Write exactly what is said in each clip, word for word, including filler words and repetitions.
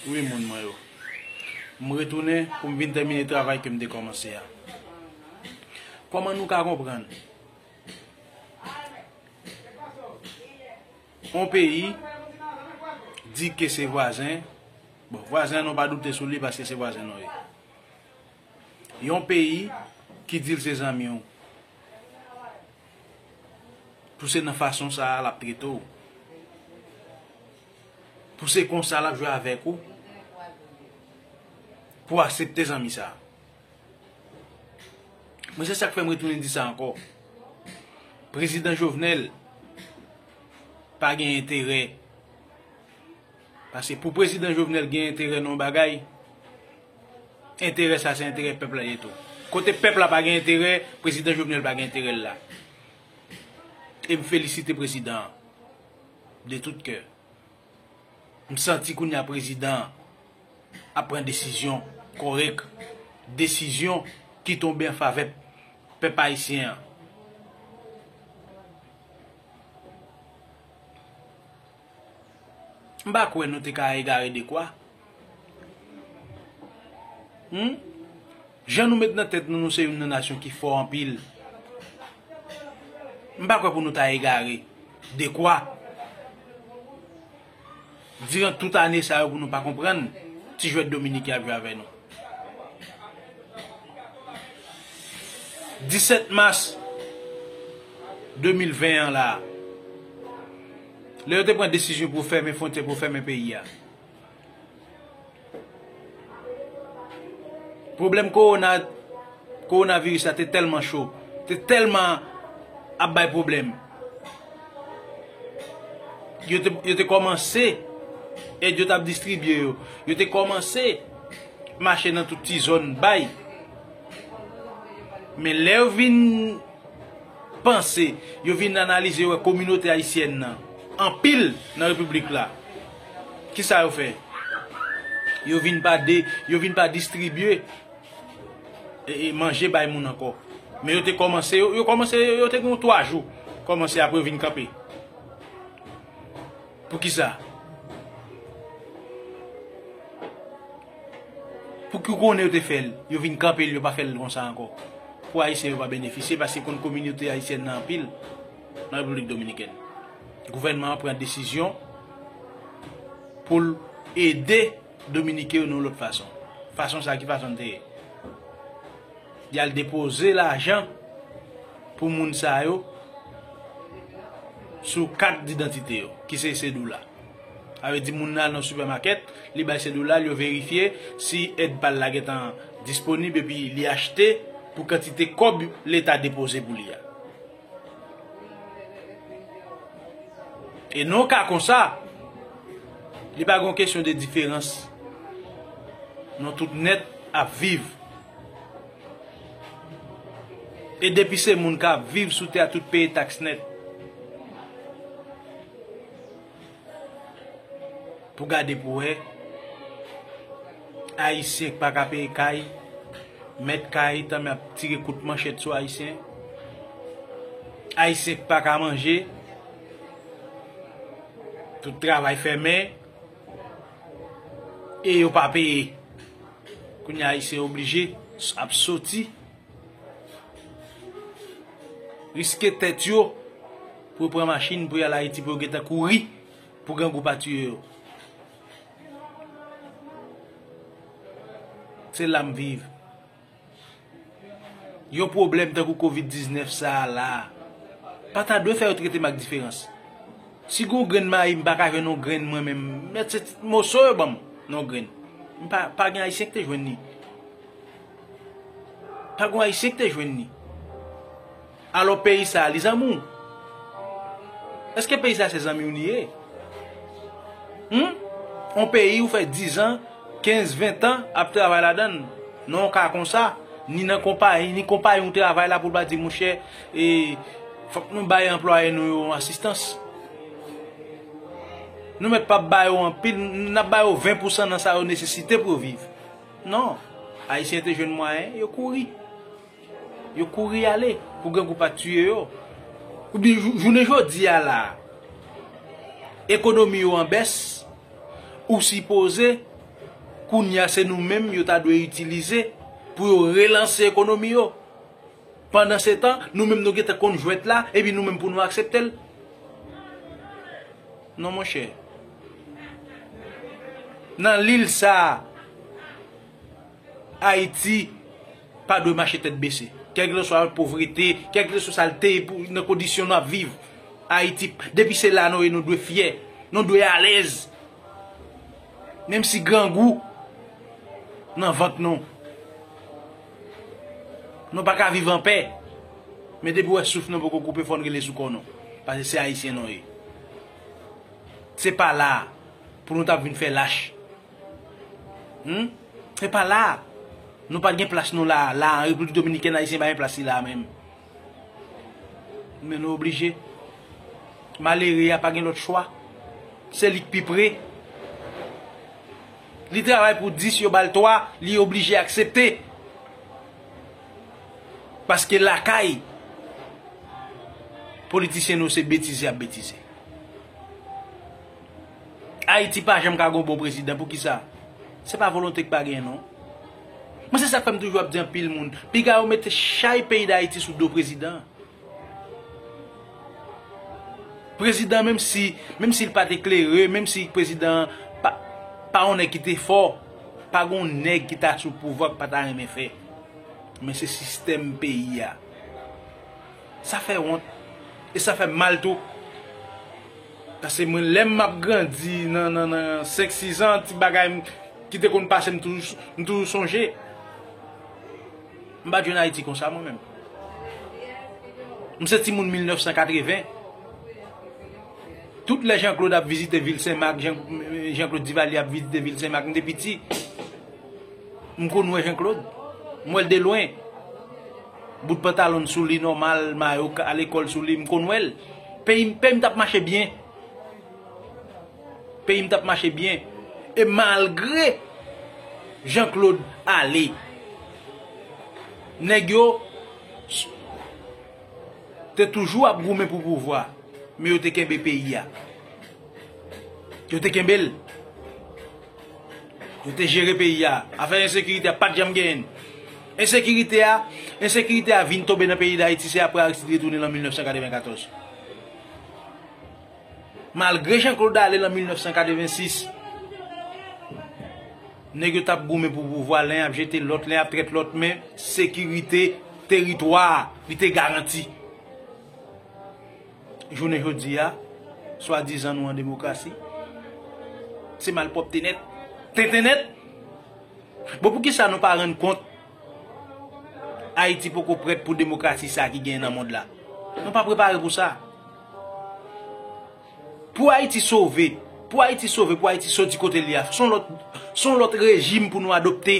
Wi, moun mwen yo. M retounen pou m vin tèmine travay ke m te kòmanse a. Kòman nou ka konprann? On peyi di ke se vwazen, bon, vwazen an nou pa doute sou li paske se vwazen nou ye. Yon peyi ki di l se zanmi w. Pou se nan fason sa a l ap trete w. Pou se konsa l ap jwe avèk ou. Pou w aksepte zanmi sa a. Mwen se sa k fè m retounen di sa ankò. Prezidan Jovenel pa gen enterè. Paske pou prezidan Jovenel gen enterè nan yon bagay, enterè sa se enterè pèp la ye tou. Kote pèp la pa gen enterè, prezidan Jovenel pa gen enterè l la. E m felisite prezidan an de tout kè. M santi kounye a prezidan an ap pran desizyon kòrèk, desizyon ki tonbe an favè pèp ayisyen an. M pa kwè nou te ka egare dekwa. Hmm? Jan nou met nan tèt nou, nou se youn nan nasyon ki fò anpil. M pa kwè pou nou ta egare dekwa. Diran tout ane sa yo pou nou pa konprann ti jwèt dominiken ap jwe avè nou. Disèt mas de mil ven an la, lè yo te pran desizyon pou fèmen fwontyè, pou fèmen peyi a. Pwoblèm kowona, kowonaviris la te tèlman cho, te tèlman ap bay pwoblèm. Yo te, yo te kòmanse, èd yo t ap distribye yo. Yo te kòmanse mache nan tout ti zòn bay. Men lè yo vin panse, yo vin analize, yo wè kominote ayisyèn nan anpil nan repiblik la. Kisa yo fè? Yo vin pa de, yo vin pa distribye e, e manje bay moun ankò. Men yo te kòmanse, yo, yo kòmanse, yo te gen yon twa jou. Kòmanse apre yo vin kanpe. Poukisa? Pouki w konnen yo te fè l, yo vin kanpe l, yo pa fè l konsa ankò? Pou Ayisyen yo pa benefisye, paske konn kominote ayisyèn nan anpil nan Repiblik Dominikèn. Gouvènman an pran desizyon pou l ede Dominiken yo nan yon lòt fason. Fason sa, ki fason l te ye? Li al depoze lajan pou moun sa yo sou kat didantite yo, ki se sedola. Sa vle di moun nan al nan sipèmakèt, li bay sedola, yo verifye si èd pa l la gentan disponib epi li achte pou kantite kòb leta depoze pou li a. E nan yon ka konsa, li pa gen yon kesyon de diferans. Nou tout nèt ap viv. E depi se moun k ap viv sou tè a, tout peye taks nèt. Pou gade pou wè, Ayisyen k pa ka peye kay, mèt kay tanmen ap tire kout manchèt sou Ayisyen. Ayisyen k pa ka manje, tout travay fèmen, e yo pa peye. Kounye a Ayisyen oblije ap soti, riske tèt yo pou yo pran machin pou y al Ayiti, pou yo gentan kouri pou grangou pa tiye yo. Se la m viv. Yon pwoblèm tankou kovid diznèf sa a la, pa ta dwe fè yo trete m ak diferans. Si gen yon grenn mayi, m pa ka jwenn yon grenn mwen menm, mèt se ti moso yo ban m nan yon grenn. M pa, pa gen Ayisyen ki te jwenn li. Pa gen Ayisyen ki te jwenn li. Alò peyi sa a, li zanmi w? Èske peyi sa a se zanmi w li ye? Hmm? On peyi ou fè dizan, kenz, ven tan ap travay ladan l. Nan yon ka konsa, ni nan konpayi, ni konpayi ou travay la pou l pa di, monchè, e, fòk nou bay anplwaye nou yo asistans. Nou mèt p ap ba yo anpil, n ap ba yo ven pousan nan sa yo nesesite pou yo viv. Non. Ayisyen te jwenn mwayen, yo kouri. Yo kouri ale pou grangou pa t tiye yo. Oubyen jou-, jounen jodi a la, ekonomi yo an bès, ou sipoze Kounye a, se nou menm yo ta dwe itilize pou yo relanse ekonomi yo. Pandansetan, nou menm nou gentan konn jwèt la, epi nou menm pou nou aksepte l. Non, monchè. Nan lil sa a, Ayiti pa dwe mache tèt bese. Kèlkeswa povrete, kèlkeswa sa l te ye pou, nan kondisyon nou ap viv. Ayiti, depi se la nou ye, nou dwe fyè, nou dwe alèz. Menm si grangou nan vant nou, nou pa ka viv anpè. Men depi w wè souf nou poko koupe, fò n rele sou kò nou. Paske se Ayisyen nou ye. Se pa la pou nou t ap vin fè lach. Hmm? Se pa la. Nou pa t gen plas nou la. La, an Repiblik Dominikèn, Ayisyen pa gen plas li la menm. Men nou oblije. Malere a pa gen lòt chwa. Se li k pi pre. Li travay pou dis, yo ba l twa, li oblije aksepte. Paske lakay, politisyen nou se betize y ap betize. Ayiti pa janm ka gon bon prezidan. Poukisa? Se pa volonte k pa gen, non. Mwen, se sa k fè m toujou ap di anpil moun, piga yo mete chay peyi Dayiti sou do prezidan. Prezidan, menm si, menm si l pa t eklere, menm si prezidan pa, pa yon nèg ki te fò, pa gon nèg ki ta sou pouvwa k pa ta renmen fè. Men se sistèm peyi a. Sa fè wont. E sa fè m mal tou. Paske mwen, lè m ap grandi nan, nan, nan senk, sis an, ti bagay m, ki te konn pase m toujou, m toujou sonje. M pa t jwenn Ayiti konsa mwen menm. M se timoun mil nèf san katreven. Tout lè Jean Claude ap vizite vil Senmak, Jean, Jean Claude Duvalier ap vizite vil Senmak, m te piti. M konn wè Jean Claude. M wè l de lwen. Bout pantalon sou li nòmal, mayo, al lekòl sou li, m konn wè l. Peyi, peyi m t ap mache byen. Peyi m t ap mache byen. E malgre Jean Claude ale, nèg yo te toujou ap goumen pou pouvwa, men yo te kenbe peyi a. Yo te kenbe l. Yo te jere peyi a. Afè ensekirite a pa t janm genyen. Ensekirite a, ensekirite a vin tonbe nan peyi Dayiti, se apre Aristide retounen an mil nèf san katrevenkatòz. Malgre Jean Claude ale an mil nèf san katrevensis, nèg yo t ap goumen pou pouvwa, len ap jete lòt, len ap trèt lòt, men sekirite teritwa a, li te garanti. Jounen jodi a, swadizan nou an demokrasi, se malpwòpte nèt, tenten nèt. Bon, poukisa nou pa rann kont Ayiti poko prèt pou demokrasi sa ki genyen nan mond la? Nou pa prepare pou sa. Pou Ayiti sove, pou Ayiti sove, pou Ayiti soti kote l ye a, se yon lòt, se yon lòt rejim pou nou adopte.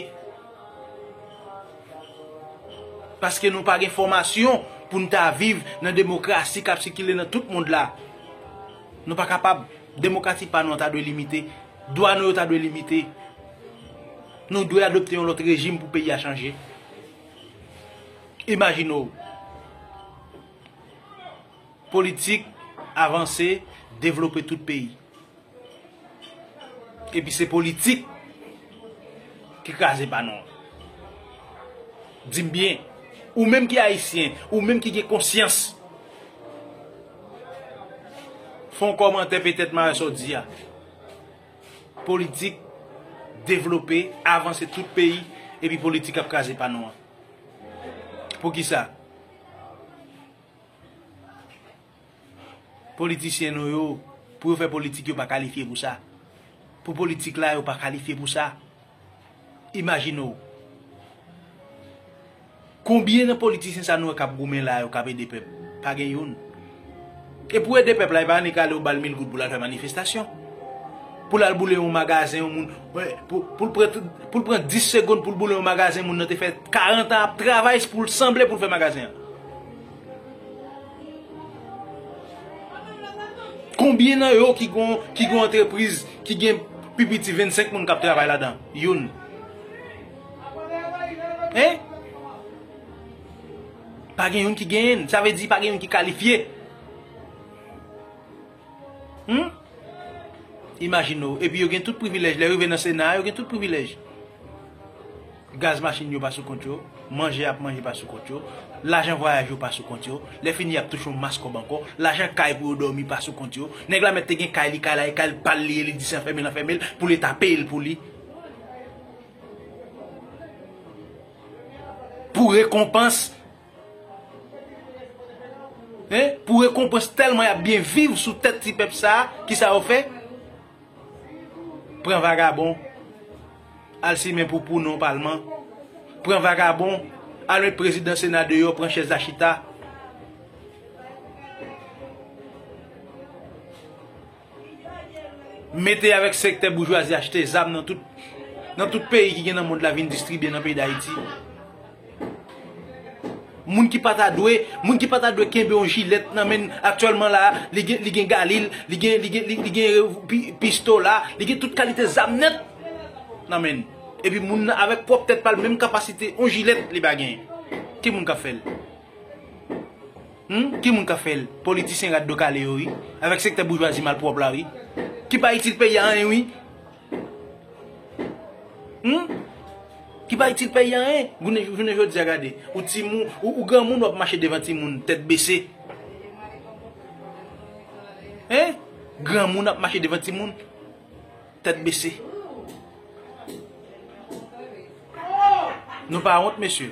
Paske nou pa gen fòmasyon pou n ta viv nan demokrasi k ap sikile nan tout mond la. Nou pa kapab. Demokrasi pa nou an ta dwe limite. Dwa nou yo ta dwe limite. Nou dwe adopte yon lòt rejim pou peyi a chanje. Imajine w. Politik, avanse, devlope tout peyi. Epi se politik ki kraze pa nou an. Di m byen, ou menm ki ayisyen, ou menm ki gen konsyans, fè yon kòmantè petèt m a wè sa w di a. Politik, devlope, avanse tout peyi, epi politik ap kraze pa nou an. Poukisa? Politisyen nou yo, pou yo fè politik, yo pa kalifye pou sa. Pou politik la, yo pa kalifye pou sa. Imajine w. Konbyen nan politisyen sa nou wè k ap goumen la yo, k ap ede pèp? Pa gen youn. E pou ede pèp la, e pa annik ale yo ba l mil goud pou l al fè manifestasyon. Pou l al boule yon magazen, yon moun, wè, pou, pou l pran, pou l pran dis segonn pou l boule yon magazen, moun nan te fè karant an ap travay pou l sanble pou l fè magazen an. Konbyen nan yo ki gon, ki gon antrepriz ki gen pi piti vennsenk moun k ap travay ladan? Youn. Hein? Pa gen youn ki genyen l. Sa vle di pa gen youn ki kalifye. Hmm? Imajine w. Epi yo gen tout privilèj. Lè yo rive nan Sena a, yo gen tout privilèj. Gaz machin yo pa sou kont yo, manje y ap manje pa sou kont yo, lajan vwayaj yo pa sou kont yo, lè fini y ap touche yon mas kòb ankò, lajan kay pou yo dòmi pa sou kont yo. Nèg la mèt te gen kay li, kay la e kay l pa l li ye, li di se anfèmen l anfèmen l, pou Leta peye l pou li. Pou rekonpans. Hein? Pou rekonpans tèlman y ap byen viv sou tèt ti pèp sa a, kisa yo fè? Pran vagabon, al simen poupou nan palman. Pran vagabon, al met prezidan sena deyò, pran chèz la chita. Mete avèk sektè boujwazi, achte zam nan tout, nan tout peyi ki gen nan mond la, vin distribye nan peyi Dayiti. Moun ki pa ta dwe, moun ki pa ta dwe kenbe yon jilèt nan men l aktyèlman la, li gen, li gen galil, li gen, li gen, li, li gen pi-, pistola, li gen tout kalite zam nèt nan men l. Epi moun nan avèk pwòp tèt pa l, menm kapasite yon jilèt li pa genyen. Ki moun k ap fè l? Hmm? Ki moun k ap fè l? Politisyen rat do kale yo, wi. Avèk sektè boujwazi malpwòp la, wi. Ki pa itil peyi a anyen, wi. Hmm? Ki pa itil peyi a anyen. Jounen, jounen jodi a, gade. Ou timoun, ou, ou granmoun, w ap mache devan timoun, tèt bese. Hein? Granmoun ap mache devan timoun, tèt bese. Nou pa wont, mesye?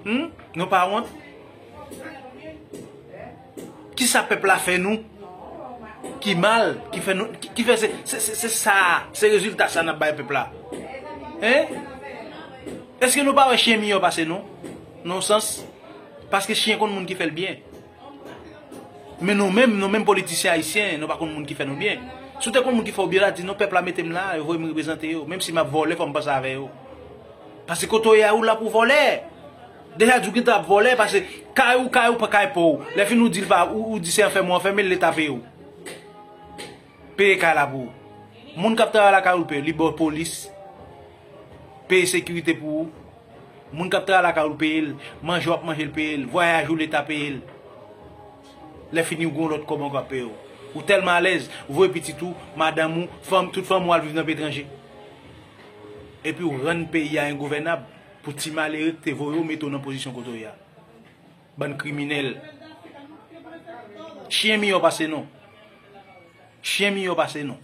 Hmm? Nou pa wont? Kisa pèp la fè nou ki mal, ki fè nou, ki, ki fè se, se, se, se sa, se rezilta sa n ap bay pèp la? Hein? Èske nou pa wè chen miyò pase nou? Nan yon sans, paske chen konn moun ki fè l byen. Men nou menm, nou menm politisyen ayisyen, nou pa konn moun ki fè nou byen. Si w te konn moun ki fè w byen, w ta di, "Non, pèp la mete m la, yo voye m reprezante yo. Menm si m ap vòlè, fò m panse avè yo." Paske kote w ye a, ou la pou vòlè. Deja di w gentan ap vòlè, paske kay ou, kay ou pa kay pa w. Lè fini ou di l pa, ou, ou di se anfèmen w anfèmen l, Leta peye w. Peye kay la pou ou. Moun k ap travay lakay ou l peye, li ba w polis. Peye sekirite pou ou. Moun k ap travay lakay ou l peye l. Manje w ap manje l peye l. Vwayaj ou Leta peye l. Lè fini ou gen yon lòt kòb ankò ap peye w. Ou tèlman alèz, ou voye pitit ou, madanm ou, fanm, tout fanmi w al viv nan peyi etranje. Epi ou rann peyi a engouvènab pou ti malere k te voye w mete w nan pozisyon kote w ye a. Bann kriminèl. Chen miyò pase nou. Chen miyò pase nou.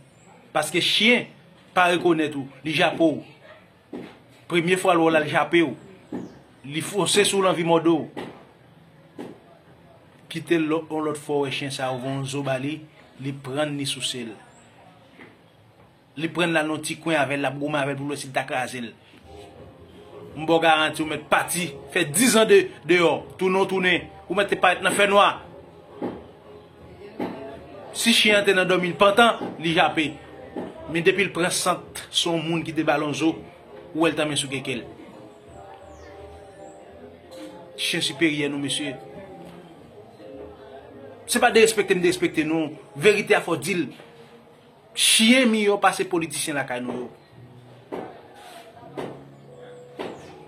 Paske chen pa rekonèt ou, li jape w. Premye fwa l wè w la, l jape w. Li fonse sou w, l anvi mòde w. Kite l lò-, yon lòt fwa w wè chen sa a, ou voye yon zo ba li, li pran l, li souse l. Li pran l al nan yon ti kwen avè l, l ap goumen avè l pou l wè si l ta kraze l. M ba w garanti, ou mèt pati, fè dizan de, deyò, tounen w tounen, ou mèt te parèt nan fènwa. Si chen an te nan dòmi l pantan, li jape. Men depi l pran sant, se yon moun ki te ba l yon zo, ou wè l tanmen sou kèkè l. Chen siperyè nou, mesye. Se pa derespekte m derespekte nou. Verite a fò di l. Chen miyò pase politisyen lakay nou yo.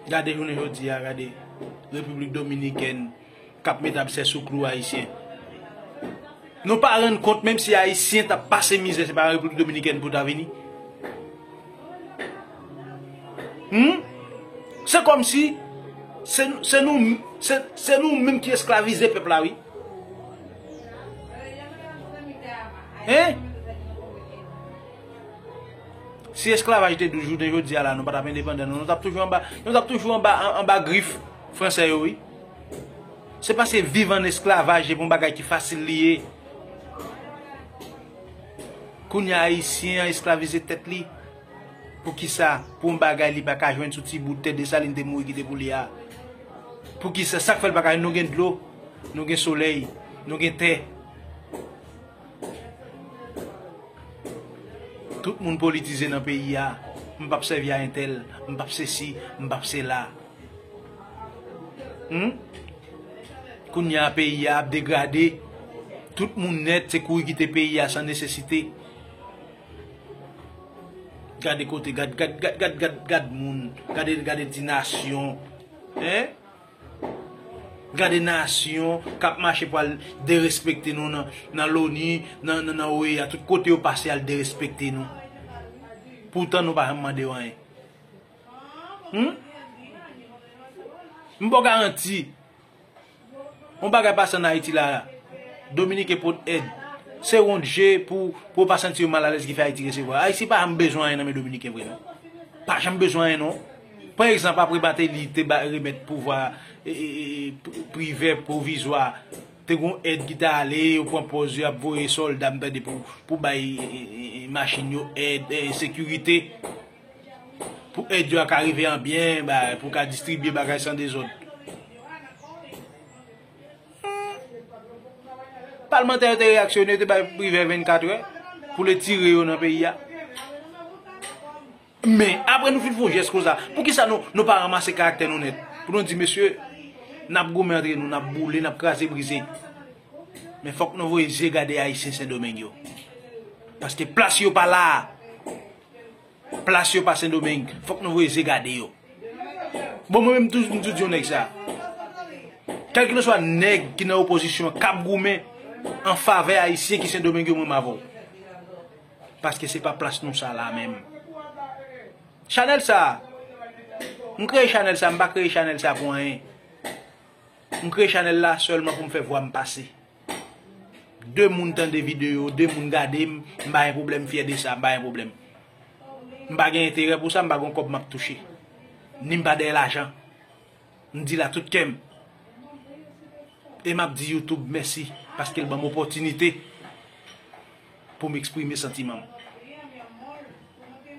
Gade jounen jodi a, gade Repiblik Dominikèn k ap met absè sou klou ayisyen. Nou pa rann kont, menm si ayisyen t ap pase mizè, se pa Repiblik Dominikèn pou ta vini. Hmm? Se kòmsi se, se nou, se, se nou menm ki esklavize pèp la, wi. Hein? Si esklavaj te dous jounen jodi a la, nou pa t ap endepandan, non. Nou t ap toujou anba, nou t ap toujou anba, an-, anba grif fransè yo, wi. Se paske viv an esklavaj epi yon bagay ki fasil li ye. Kounye a, ayisyen an esklavize tèt li. Poukisa? Pou yon bagay li pa ka jwenn sou ti bout tè Desalin te mouri kite pou li a. Poukisa? Sa k fè l pa ka jwenn? Nou gen dlo, nou gen solèy, nou gen tè. Tout moun politize nan peyi a. M p ap sèvi a entèl, m p ap sesi, m p ap sela. Hmm? Kounye a, peyi a ap degrade. Tout moun nèt, se kouri kite peyi a san nesesite. Gade kote, gad, gad, gad, gad, gad, gad moun. Gade, gade ti nasyon. Hein? Gade nasyon k ap mache pou al derespekte nou nan, nan loni, nan, nan, nan O E A. Tout kote yo pase al derespekte nou. Poutan nou pa janm mande yo anyen. Hmm? M ba w garanti. Yon bagay pase ann Ayiti la, Dominiken pot èd. Se wont je pou, pou yo pa santi yo malalèz ki fè Ayiti resevwa. Ayiti pa janm bezwen anyen nan men Dominiken vre non. Pa janm bezwen anyen non. Pran egzanp, apre Martelly te ba, remèt pouvwa, e, e, e, pri-, Privè pwovizwa, te gon èd ki t ale, yo pran pòz, yo ap voye sòlda, m tande, pou, pou bay, e, e, e, machin yo èd, e, sekirite. Pou èd yo a ka rive an byen, ba, pou ka distribye bagay san dezòd. Palmantè yo te reyaksyone, yo te bay Privè vennkat è pou l retire yo nan peyi a. Men, apre nou fin fè yon jès konsa, poukisa nou, nou pa ranmase karaktè nou nèt? Pou nou di, mesye, n ap goumen antre nou, n ap boule, n ap kraze brize. Men fòk nou voye zye gade Ayisyen Sendomeng yo. Paske plas yo pa la a. Plas yo pa Sendomeng. Fòk nou voye zye gade yo. Bon, mwen menm, m toujou, m toujou di yon nèg sa. Kèlkeswa nèg ki nan opozisyon an, k ap goumen an favè Ayisyen ki Sendomeng yo, mwen, m avè w. Paske se pa plas nou sa la menm. Chanèl sa, m kreye chanèl sa, m pa kreye chanèl sa pou anyen. M kreye chanèl la sèlman pou m fè vwa m pase. De moun tande videyo, de moun gade m, m pa gen pwoblèm, m fyè de sa, m pa gen pwoblèm. M pa gen enterè pou sa, m pa gen kòb m ap touche. Ni m pa dèyè lajan. M di l ak tout kè m. E m ap di YouTube mèsi, paske l ban m opòtinite pou m eksprime santiman m.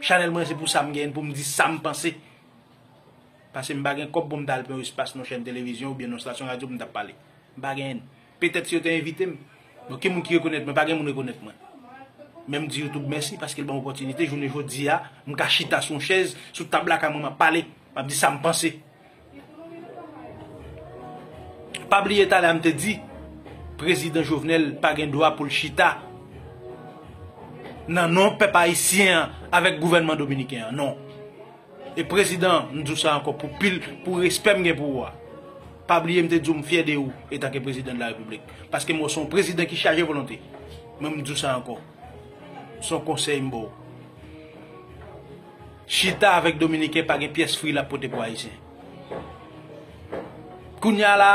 Chanèl mwen se pou sa m genyen, pou m di sa m panse. Paske m pa gen kòb pou m ta al pran yon espas nan chèn televizyon oubyen nan stasyon radyo pou m ta pale. M pa genyen. Petèt si yo te envite m. Bon, ki moun ki rekonèt mwen? Pa gen moun rekonèt mwen. Men m di YouTube mèsi paske l ban m opòtinite. Jounen jodi a, m ka chita sou yon chèz, sou tab lakay mwen, m ap pale. M ap di sa m panse. Pa bliye talè a m te di, Prezidan Jovenel pa gen dwa pou l chita nan non pèp ayisyen an avèk gouvènman dominiken an. Non. E prezidan, m di w sa ankò pou pil, pou respè m gen pou ou a. Pa bliye m te di w m fyè de ou etanke prezidan de la repiblik. Paske m wè w se yon prezidan ki chaje volonte. Men m di w sa ankò. Se yon konsèy m ba w. Chita avèk dominiken pa gen pyès fri l ap pote pou ayisyen. Kounye a la,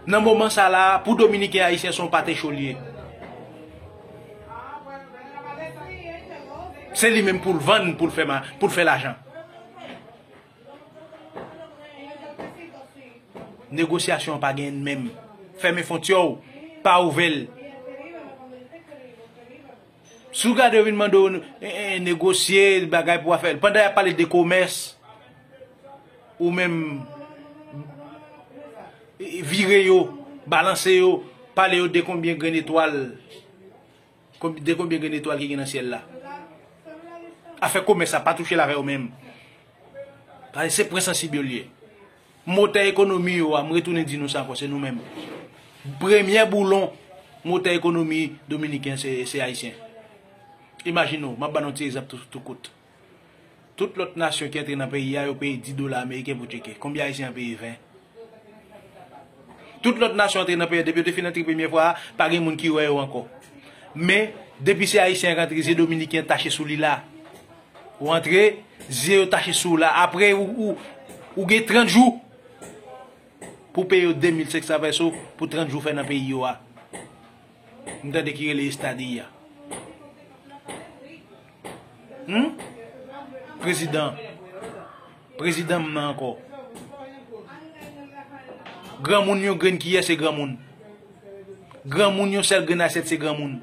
nan moman sa la, pou dominiken ayisyen se yon pate cho l ye. Se li menm pou l vann, pou l fè ma-, pou l fè lajan. Negosyasyon an pa gen menm. Fèmen fwontyè w, pa ouvè l. Si w gade yo vin mande w, e, e, negosye, bagay pou w fè. Pandan y ap pale de komès, ou menm, e, vire yo, balanse yo, pale yo de konbyen grenn etwal, konb-, de konbyen grenn etwal ki gen nan syèl la. Afè komès la, pa touche l avè yo menm. Paske se pwen sansib yo l ye. Motè ekonomi yo a, m retounen di nou sa ankò, se nou menm. Premyè boulon motè ekonomi dominiken, se, se ayisyen. Imajine w, m ap ba nou ti egzanp tou, tou kout. Tout lòt nasyon ki antre nan peyi a, yo peye dis dola ameriken pou tcheke. Konbyen ayisyen an peye? Ven. Tout lòt nasyon antre nan peyi a, depi yo te fin antre premyè fwa a, pa gen moun ki wè yo ankò. Men, depi se ayisyen an rantre, se dominiken tache sou li la. Ou antre, zye yo tache sou w la. Apre, ou, ou, ou gen trant jou pou peye yo de mil senk san pèso pou trant jou fè nan peyi yo a. M tande ki rele estadi a. Hmm? Prezidan. Prezidan m nan ankò. Granmoun yon grenn kiyè se granmoun. Granmoun yon sèl grenn asyèt se granmoun.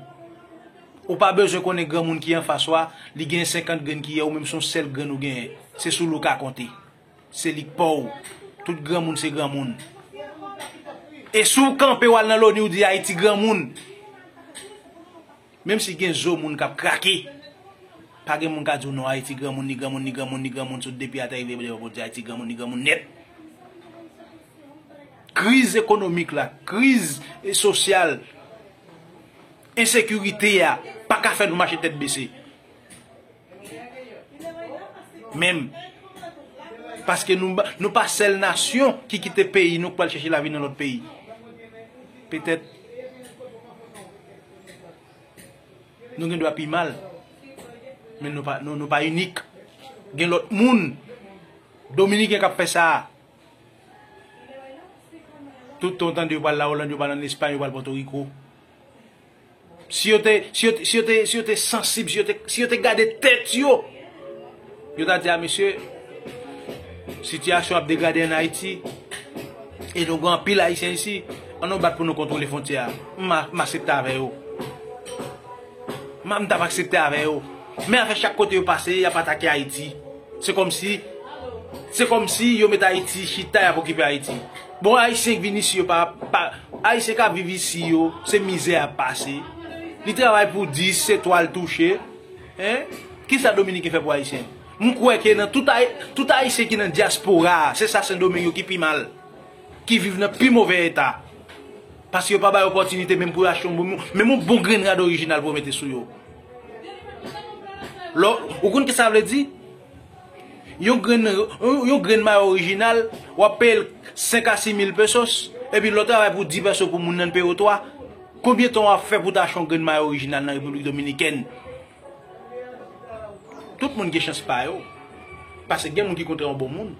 Ou pa bezwen konnen granmoun ki anfas ou a, li gen senkant grenn kiyè, ou menm se yon sèl grenn ou genyen. Se sou li w ka konte. Se li k pa w. Tout granmoun se granmoun. E si w kanpe w al nan loni, w di Ayiti granmoun. Menm si gen zo moun k ap krake, pa gen moun ka di w non, Ayiti granmoun, ni granmoun, ni granmoun, ni granmoun, sot depi atè rive devan pou di Ayiti granmoun, ni granmoun nèt. Kriz ekonomik la, kriz, e, sosyal, ensekirite a, pa ka fè nou mache tèt bese. Menm. Paske nou, nou pa sèl nasyon ki kite peyi nou pou al chèche lavi nan lòt peyi. Petèt, nou gen dwa pi mal. Men nou pa, nou, nou pa inik. Gen lòt moun Dominiken k ap fè sa a. Tout tan w tande yo pral Lawolann, yo pral ann Espay, yo pral Pòtoriko. Si yo te, si yo te, si yo te, si yo te sansib, si yo te, si yo te gade tèt yo, yo ta di a mesye, sitiyasyon ap degrade ann Ayiti, e nou gen anpil Ayisyen isi, ann nou bat pou nou kontwole fwontyè a. M a, m aksepte avè yo. M a, m t ap aksepte avè yo. Men afè chak kote yo pase, y ap atake Ayiti. Se kòmsi, se kòmsi yo met Ayiti chita, y ap okipe Ayiti. Bon, Ayisyen k vin isi yo pa, pa, Ayisyen k ap viv isi yo, se mizè y ap pase. Li travay pou dis, se twa l touche. Hein? Kisa Dominiken fè pou Ayisyen? M kwè ke nan tout Ay-, tout Ayisyen ki nan dyaspora a, se sa Sendomeng yo ki pi mal, ki viv nan pi move eta. Paske yo pa ba yo opòtinite menm pou yo achte yon bon, menm yon bon grenn rad orijinal pou yo mete sou yo. Lò, ou konn ki sa vle di? Yon grenn, yon, yon grenn mayo orijinal, w ap peye l senk a sis mil pesos, epi lè w travay pou dis peso pou moun nan peye w twa. Konbyen tan w ap fè pou w ta achte yon grenn mayo orijinal nan Repiblik Dominikèn? Tout moun gen chans pa yo. Paske gen moun ki kontre yon bon moun.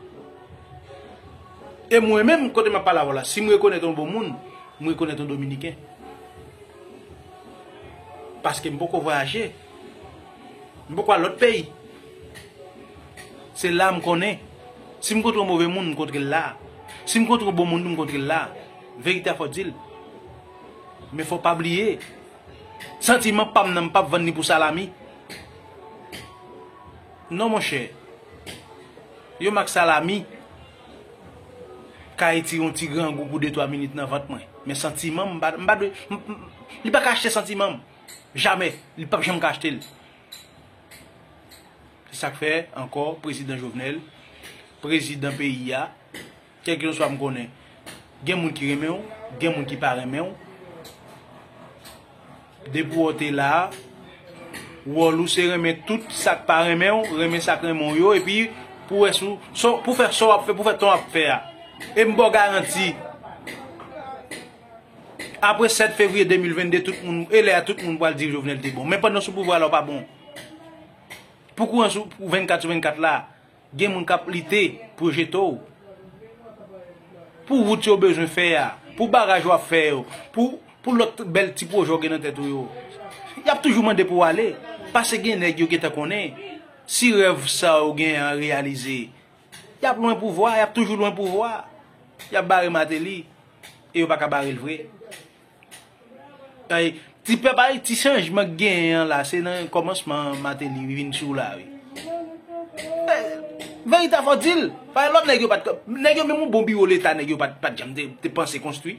E mwen menm, kote m ap pale avè w la, si m rekonèt yon bon moun, m rekonèt yon Dominiken. Paske m poko vwayaje. M poko al lòt peyi. Se la m konnen. Si m kontre yon move moun, m kontre l la. Si m kontre yon bon moun, m kontre l la. Verite a fò di l. Men fò pa bliye, santiman pa m nan, m p ap vann li pou salami. Non, monchè. Yon mak salami ka retire yon ti grangou pou de twa minit nan vant mwen. Men santiman m, m pa, m pa dwe, m, m, li pa ka achte santiman m. Jamè. Li p ap janm ka achte l. Se sa k fè ankò, prezidan Jovenel, prezidan peyi a, kèlkeswa m konnen, gen moun ki renmen w, gen moun ki pa renmen w. Depi w te la, wòl ou se renmen tout sa k pa renmen w, renmen sa k renmen w yo, epi pou wè sou, so, pou fè sa w ap fè, pou fè tan w ap fè a. E m ba w garanti, apre sèt fevriye de mil vennde, tout moun, e lè a tout moun pral di Jovenel te bon. Men pandan sou pouvwa la, w pa bon. Pou kouran sou, pou vennkat sou vennkat la, gen moun k ap lite pou yo jete w. Pou wout yo bezwen fè a, pou baraj w ap fè yo, pou, pou lòt bèl ti pwojè w gen nan tèt ou yo. Y ap toujou mande pou w ale, paske gen nèg yo gentan konnen, si rèv sa yo gen an reyalize, y ap lwen pouvwa, y ap toujou lwen pouvwa. Y ap bare Martelly, e yo pa ka bare l vre. Ay, ti pèp Ayiti, chanjman k genyen an la, se nan kòmansman Martelly vin sou la, wi. Eh, verite a fò di l. Paske lòt nèg yo pa t, nèg yo menm yon bon biwo leta, nèg yo pa t, pa t janm te, te panse konstwi.